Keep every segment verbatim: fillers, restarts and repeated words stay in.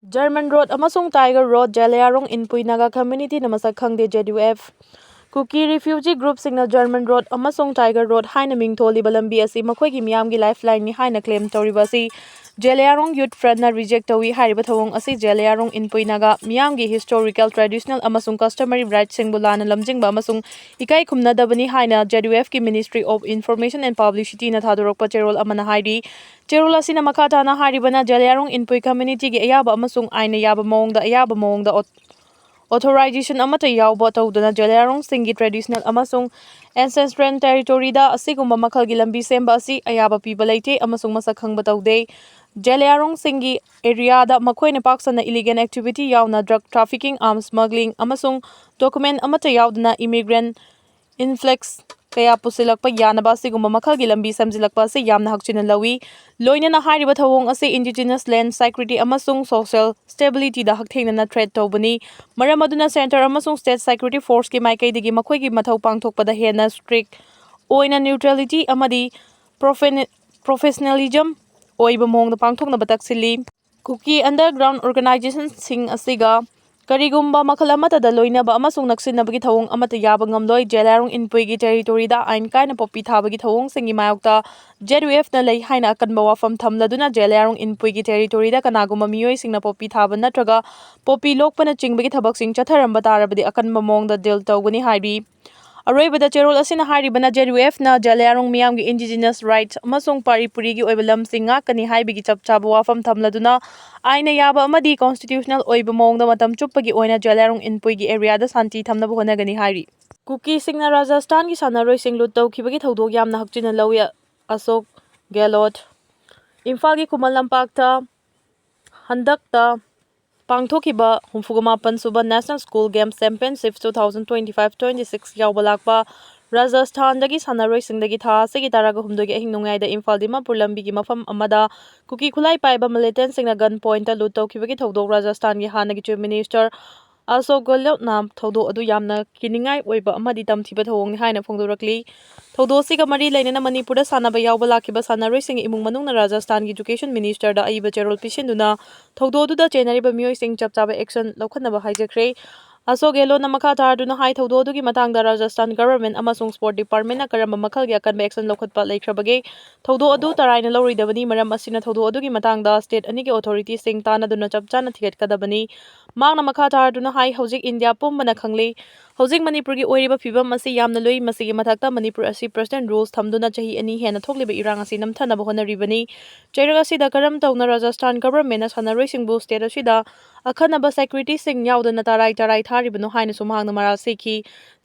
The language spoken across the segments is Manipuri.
German Road ꯑꯃꯁꯨꯡ Tiger Road, ꯖꯦꯂꯤꯌꯥꯡꯔꯣꯡ ꯏꯟꯄꯨꯏ ꯅꯥꯒꯥ ꯀꯝꯃ꯭ꯌꯨꯅꯤꯇꯤꯅ ꯃꯁꯛ ꯈꯪꯗꯦ, ꯖꯦ ꯗꯤ ꯌꯨ ꯑꯦꯐ꯫ ꯀꯨꯀꯤ ꯔꯤꯐ꯭ꯌꯨꯖꯤ ꯒ꯭ꯔꯨꯞꯁꯤꯡꯅ German Road ꯑꯃꯁꯨꯡ Tiger Road ꯍꯥꯏꯅ ꯃꯤꯡ ꯊꯣꯜꯂꯤꯕ ꯂꯝꯕꯤ ꯑꯁꯤ ꯃꯈꯣꯏꯒꯤ ꯃꯤꯌꯥꯝꯒꯤ ꯂꯥꯏꯐꯂꯥꯏꯟꯅꯤ ꯍꯥꯏꯅ ꯀ꯭ꯂꯦꯝ ꯇꯧꯔꯤꯕ ꯑꯁꯤ ꯖꯦꯂꯤꯌꯥꯡꯔꯣꯡ ꯌꯨꯠ ꯐ꯭ꯔꯟꯠꯅ ꯔꯤꯖꯦꯛ ꯇꯧꯏ꯫ ꯍꯥꯏꯔꯤꯕ ꯊꯧꯑꯣꯡ ꯑꯁꯤ ꯖꯦꯂꯤꯌꯥꯡꯔꯣꯡ ꯏꯟꯄꯨꯏ ꯅꯥꯒꯥ ꯃꯤꯌꯥꯝꯒꯤ ꯍꯤꯁꯇꯣꯔꯤꯀꯦꯜ, ꯇ꯭ꯔꯦꯗꯤꯁꯅꯦꯜ ꯑꯃꯁꯨꯡ ꯀꯁꯇꯃꯔꯤ ꯔꯥꯏꯠꯁꯤꯡꯕꯨ ꯂꯥꯟꯅ ꯂꯝꯖꯤꯡꯕ ꯑꯃꯁꯨꯡ ꯏꯀꯥꯏ ꯈꯨꯝꯅꯗꯕꯅꯤ ꯍꯥꯏꯅ ꯖꯦ ꯗꯤ ꯌꯨ ꯑꯦꯐꯀꯤ Ministry of Information and Publicityꯅ ꯊꯥꯗꯣꯔꯛꯄ ꯆꯦꯔꯣꯜ ꯑꯃꯅ ꯍꯥꯏꯔꯤ꯫ ꯆꯦꯔꯣꯜ ꯑꯁꯤꯅ ꯃꯈꯥ ꯇꯥꯅ ꯍꯥꯏꯔꯤꯕꯅ ꯖꯦꯂꯤꯌꯥꯡꯔꯣꯡ ꯏꯟꯄꯨꯏ ꯀꯝꯃ꯭ꯌꯨꯅꯤꯇꯤꯒꯤ ꯑꯌꯥꯕ ꯑꯃꯁꯨꯡ ꯑꯥꯏꯟꯅ ꯌꯥꯕ ꯃꯑꯣꯡꯗ ꯑꯌꯥꯕ ꯃꯑꯣꯡꯗ ꯑꯣ-, ꯑꯣꯊꯣꯔꯥꯏꯖꯦꯁꯟ ꯑꯃꯠꯇ ꯌꯥꯎꯕ ꯇꯧꯗꯅ ꯖꯦꯂꯤꯌꯥꯡꯔꯣꯡꯁꯤꯡꯒꯤ ꯇ꯭ꯔꯦꯗꯤꯁꯅꯦꯜ ꯑꯃꯁꯨꯡ ꯑꯦꯟꯁꯦꯁꯇ꯭ꯔꯦꯜ ꯇꯦꯔꯤꯇꯣꯔꯤꯗ ꯑꯁꯤꯒꯨꯝꯕ ꯃꯈꯜꯒꯤ ꯂꯝꯕꯤ ꯁꯦꯝꯕ ꯑꯁꯤ ꯑꯌꯥꯕ ꯄꯤꯕ ꯂꯩꯇꯦ ꯑꯃꯁꯨꯡ ꯃꯁꯛ ꯈꯪꯕ ꯇꯧꯗꯦ꯫ ꯖꯦꯂꯤꯌꯥꯡꯔꯣꯡꯁꯤꯡꯒꯤ ꯑꯦꯔꯤꯌꯥꯗ ꯃꯈꯣꯏꯅ ꯄꯥꯛ ꯁꯟꯅ ꯏꯂꯤꯒꯦꯜ ꯑꯦꯛꯇꯤꯚꯤꯇꯤ ꯌꯥꯎꯅ ꯗ꯭ꯔꯒ ꯇ꯭ꯔꯥꯐꯤꯀꯤꯡ, ꯑꯥꯔꯝꯁ ꯁ꯭ꯃꯒ꯭ꯂꯤꯡ ꯑꯃꯁꯨꯡ ꯗꯣꯀꯨꯃꯦꯟ ꯑꯃꯠꯇ ꯌꯥꯎꯗꯅ ꯏꯃꯤꯒ꯭ꯔꯦꯟ ꯏꯟꯐ꯭ꯂꯛꯁ ꯀꯌꯥ ꯄꯨꯁꯤꯜꯂꯛꯄ ꯌꯥꯅꯕ ꯑꯁꯤꯒꯨꯝꯕ ꯃꯈꯜꯒꯤ ꯂꯝꯕꯤ ꯁꯦꯝꯖꯤꯜꯂꯛꯄ ꯑꯁꯤ ꯌꯥꯝꯅ ꯍꯛꯆꯤꯟꯅ ꯂꯧꯏ꯫ ꯂꯣꯏꯅꯅ ꯍꯥꯏꯔꯤꯕ ꯊꯧꯑꯣꯡ ꯑꯁꯤ ꯏꯟꯗꯤꯖꯤꯅꯁ ꯂꯦꯟꯗ ꯁꯦꯀ꯭ꯌꯨꯔꯤꯇꯤ ꯑꯃꯁꯨꯡ ꯁꯣꯁꯤꯌꯦꯜ ꯁ꯭ꯇꯦꯕꯤꯂꯤꯇꯤꯗ ꯍꯛꯊꯦꯡꯅꯅ ꯊ꯭ꯔꯦꯠ ꯇꯧꯕꯅꯤ꯫ ꯃꯔꯝ ꯑꯗꯨꯅ ꯁꯦꯟꯇꯔ ꯑꯃꯁꯨꯡ ꯁ꯭ꯇꯦꯠ ꯁꯦꯀ꯭ꯌꯨꯔꯤꯇꯤ ꯐꯣꯔꯁꯀꯤ ꯃꯥꯏꯀꯩꯗꯒꯤ ꯃꯈꯣꯏꯒꯤ ꯃꯊꯧ ꯄꯥꯡꯊꯣꯛꯄꯗ ꯍꯦꯟꯅ ꯁ꯭ꯇ꯭ꯔꯤꯛ ꯑꯣꯏꯅ ꯅ꯭ꯌꯨꯇ꯭ꯔꯦꯂꯤꯇꯤ ꯑꯃꯗꯤ ꯄ꯭ꯔꯣꯐꯦꯅꯦ-, ꯄ꯭ꯔꯣꯐꯦꯁꯅꯦꯂꯤꯖꯝ ꯑꯣꯏꯕ ꯃꯑꯣꯡꯗ ꯄꯥꯡꯊꯣꯛꯅꯕ ꯇꯛꯁꯤꯜꯂꯤ꯫ ꯀꯨꯀꯤ ꯑꯟꯗꯔꯒ꯭ꯔꯥꯎꯟ ꯑꯣꯔꯒꯅꯥꯏꯖꯦꯁꯟꯁꯤꯡ ꯑꯁꯤꯒ ꯀꯔꯤꯒꯨꯝꯕ ꯃꯈꯜ ꯑꯃꯠꯇꯗ ꯂꯣꯏꯅꯕ ꯑꯃꯁꯨꯡ ꯅꯛꯁꯤꯟꯅꯕꯒꯤ ꯊꯧꯑꯣꯡ ꯑꯃꯠꯇ ꯌꯥꯕ ꯉꯝꯂꯣꯏ꯫ ꯖꯦꯂꯤꯌꯥꯡꯔꯣꯡ ꯏꯟꯄꯨꯏꯒꯤ ꯇꯦꯔꯤꯇꯣꯔꯤꯗ ꯑꯥꯏꯟ ꯀꯥꯏꯅ ꯄꯣꯄꯤ ꯊꯥꯕꯒꯤ ꯊꯧꯑꯣꯡꯁꯤꯡꯒꯤ ꯃꯥꯌꯣꯛꯇ ꯖꯦ ꯗꯤ ꯌꯨ ꯑꯦꯐꯅ ꯂꯩ ꯍꯥꯏꯅ ꯑꯀꯟꯕ ꯋꯥꯐꯝ ꯊꯝꯂꯗꯨꯅ ꯖꯦꯂꯤꯌꯥꯡꯔꯣꯡ ꯏꯟꯄꯨꯏꯒꯤ ꯇꯦꯔꯤꯇꯣꯔꯤꯗ ꯀꯅꯥꯒꯨꯝꯕ ꯃꯤꯑꯣꯏꯁꯤꯡꯅ ꯄꯣꯄꯤ ꯊꯥꯕ ꯅꯠꯇ꯭ꯔꯒ ꯄꯣꯄꯤ ꯂꯣꯛꯄꯅꯆꯤꯡꯕꯒꯤ ꯊꯕꯛꯁꯤꯡ ꯆꯠꯊꯔꯝꯕ ꯇꯥꯔꯕꯗꯤ ꯑꯀꯟꯕ ꯃꯑꯣꯡꯗ ꯗꯤꯜ ꯇꯧꯒꯅꯤ ꯍꯥꯏꯔꯤ꯫ ꯑꯔꯣꯏꯕꯗ ꯆꯦꯔꯣꯜ ꯑꯁꯤꯅ ꯍꯥꯏꯔꯤꯕꯅ ꯖꯦ ꯗꯤ ꯌꯨ ꯑꯦꯐꯅ ꯖꯦꯂꯤꯌꯥꯡꯔꯣꯡ ꯃꯤꯌꯥꯝꯒꯤ ꯏꯟꯗꯤꯖꯤꯅꯁ ꯔꯥꯏꯠꯁ ꯑꯃꯁꯨꯡ ꯄꯥꯔꯤ ꯄꯨꯔꯤꯒꯤ ꯑꯣꯏꯕ ꯂꯝꯁꯤꯡ ꯉꯥꯛꯀꯅꯤ ꯍꯥꯏꯕꯒꯤ ꯆꯞ ꯆꯥꯕ ꯋꯥꯐꯝ ꯊꯝꯂꯗꯨꯅ ꯑꯥꯏꯟꯅ ꯌꯥꯕ ꯑꯃꯗꯤ ꯀꯣꯟꯁꯇꯤꯇ꯭ꯌꯨꯁꯅꯦꯜ ꯑꯣꯏꯕ ꯃꯑꯣꯡꯗ ꯃꯇꯝ ꯆꯨꯞꯄꯒꯤ ꯑꯣꯏꯅ ꯖꯦꯂꯤꯌꯥꯡꯔꯣꯡ ꯏꯟꯄꯨꯏꯒꯤ ꯑꯦꯔꯤꯌꯥꯗ ꯁꯥꯟꯇꯤ ꯊꯝꯅꯕ ꯍꯣꯠꯅꯒꯅꯤ ꯍꯥꯏꯔꯤ꯫ ꯀꯨꯀꯤꯁꯤꯡꯅ ꯔꯥꯖꯁꯊꯥꯟꯒꯤ ꯁꯥꯟꯅꯔꯣꯏꯁꯤꯡ ꯂꯨꯠ ꯇꯧꯈꯤꯕꯒꯤ ꯊꯧꯗꯣꯛ ꯌꯥꯝꯅ ꯍꯛꯆꯤꯟꯅ ꯂꯧꯏ꯫ ꯑꯁꯣꯛ ꯒꯦꯍꯂꯣꯠ꯫ ꯏꯝꯐꯥꯜꯒꯤ ꯈꯨꯃꯟ ꯂꯝꯄꯥꯛꯇ ꯍꯟꯗꯛꯇ ꯄꯥꯡꯊꯣꯛꯈꯤꯕ ꯍꯨꯝꯐꯨꯒ ꯃꯥꯄꯟ ꯁꯨꯕ National School Games Championship two thousand twenty five twenty six ꯌꯥꯎꯕ ꯂꯥꯛꯄ ꯔꯥꯖꯁꯊꯥꯟꯗꯒꯤ ꯁꯥꯟꯅꯔꯣꯏꯁꯤꯡꯗꯒꯤ ꯊꯥ ꯑꯁꯤꯒꯤ ꯇꯔꯥꯒ ꯍꯨꯝꯗꯣꯏꯒꯤ ꯑꯍꯤꯡ ꯅꯣꯡꯌꯥꯏꯗ ꯏꯝꯐꯥꯜ ꯗꯤꯃꯥꯄꯨꯔ ꯂꯝꯕꯤꯒꯤ ꯃꯐꯝ ꯑꯃꯗ ꯀꯨꯀꯤ ꯈꯨꯠꯂꯥꯏ ꯄꯥꯏꯕ ꯃꯤꯂꯤꯇꯦꯟꯁꯤꯡꯅ ꯒꯟ ꯄꯣꯏꯟꯠꯇ ꯂꯨꯠ ꯇꯧꯈꯤꯕꯒꯤ ꯊꯧꯗꯣꯛ ꯔꯥꯖꯁꯊꯥꯟꯒꯤ ꯍꯥꯟꯅꯒꯤ ꯆꯤꯐ ꯃꯤꯅꯤꯁꯇꯔ ꯑꯁꯣꯛ ꯒꯦꯍꯂꯣꯠꯅ ꯊꯧꯗꯣꯛ ꯑꯗꯨ ꯌꯥꯝꯅ ꯀꯤꯅꯤꯡꯉꯥꯏ ꯑꯣꯏꯕ ꯑꯃꯗꯤ ꯇꯝꯊꯤꯕ ꯊꯧꯑꯣꯡꯅꯤ ꯍꯥꯏꯅ ꯐꯣꯡꯗꯣꯔꯛꯂꯤ꯫ ꯊꯧꯗꯣꯛ ꯑꯁꯤꯒ ꯃꯔꯤ ꯂꯩꯅꯅ ꯃꯅꯤꯄꯨꯔꯗ ꯁꯥꯟꯅꯕ ꯌꯥꯎꯕ ꯂꯥꯛꯈꯤꯕ ꯁꯥꯟꯅꯔꯣꯏꯁꯤꯡꯒꯤ ꯏꯃꯨꯡ ꯃꯅꯨꯡꯅ ꯔꯥꯖꯁꯊꯥꯟꯒꯤ Education Ministerꯗ ꯑꯏꯕ ꯆꯦꯔꯣꯜ ꯄꯤꯁꯤꯟꯗꯨꯅ ꯊꯧꯗꯣꯛ ꯑꯗꯨꯗ ꯆꯦꯟꯅꯔꯤꯕ ꯃꯤꯑꯣꯏꯁꯤꯡ ꯆꯞ ꯆꯥꯕ action ꯂꯧꯈꯠꯅꯕ ꯍꯥꯏꯖꯈ꯭ꯔꯦ꯫ ꯑꯁꯣꯛ ꯒꯦꯍꯂꯣꯠꯅ ꯃꯈꯥ ꯇꯥꯔꯗꯨꯅ ꯍꯥꯏ, ꯊꯧꯗꯣꯛ ꯑꯗꯨꯒꯤ ꯃꯇꯥꯡꯗ ꯔꯥꯖꯁꯊꯥꯟ government ꯑꯃꯁꯨꯡ sport departmentꯅ ꯀꯔꯝꯕ ꯃꯈꯜꯒꯤ ꯑꯀꯟꯕ action ꯂꯧꯈꯠꯄ ꯂꯩꯈ꯭ꯔꯕꯒꯦ? ꯊꯧꯗꯣꯛ ꯑꯗꯨ ꯇꯔꯥꯏꯅ ꯂꯧꯔꯣꯏꯗꯕꯅꯤ꯫ ꯃꯔꯝ ꯑꯁꯤꯅ ꯊꯧꯗꯣꯛ ꯑꯗꯨꯒꯤ ꯃꯇꯥꯡꯗ state ꯑꯅꯤꯒꯤ authorityꯁꯤꯡ ꯇꯥꯟꯅꯗꯨꯅ ꯆꯞ ꯆꯥꯅ ꯊꯤꯒꯠꯀꯗꯕꯅꯤ꯫ ꯃꯍꯥꯛꯅ ꯃꯈꯥ ꯇꯥꯔꯗꯨꯅ ꯍꯥꯏ, ꯍꯧꯖꯤꯛ ꯏꯟꯗꯤꯌꯥ ꯄꯨꯝꯕꯅ ꯈꯪꯂꯤ, ꯍꯧꯖꯤꯛ ꯃꯅꯤꯄꯨꯔꯒꯤ ꯑꯣꯏꯔꯤꯕ ꯐꯤꯕꯝ ꯑꯁꯤ ꯌꯥꯝꯅ ꯂꯨꯏ꯫ ꯃꯁꯤꯒꯤ ꯃꯊꯛꯇ ꯃꯅꯤꯄꯨꯔ ꯑꯁꯤ President Rules ꯊꯝꯗꯨꯅ ꯆꯍꯤ ꯑꯅꯤ ꯍꯦꯟꯅ ꯊꯣꯛꯂꯤꯕ ꯏꯔꯥꯡ ꯑꯁꯤ ꯅꯝꯊꯅꯕ ꯍꯣꯠꯅꯔꯤꯕꯅꯤ꯫ ꯆꯩꯔꯛ ꯑꯁꯤꯗ ꯀꯔꯝ ꯇꯧꯅ ꯔꯥꯖꯁꯊꯥꯟ governmentꯅ ꯁꯥꯟꯅꯔꯣꯏꯁꯤꯡꯕꯨ state ꯑꯁꯤꯗ ꯑꯈꯟꯅꯕ securityꯁꯤꯡ ꯌꯥꯎꯗꯅ ꯇꯔꯥꯏ ꯇꯔꯥꯏ ꯊꯥꯔꯤꯕꯅꯣ ꯍꯥꯏꯅꯁꯨ ꯃꯍꯥꯛꯅ ꯃꯔꯥꯜ ꯁꯤꯈꯤ꯫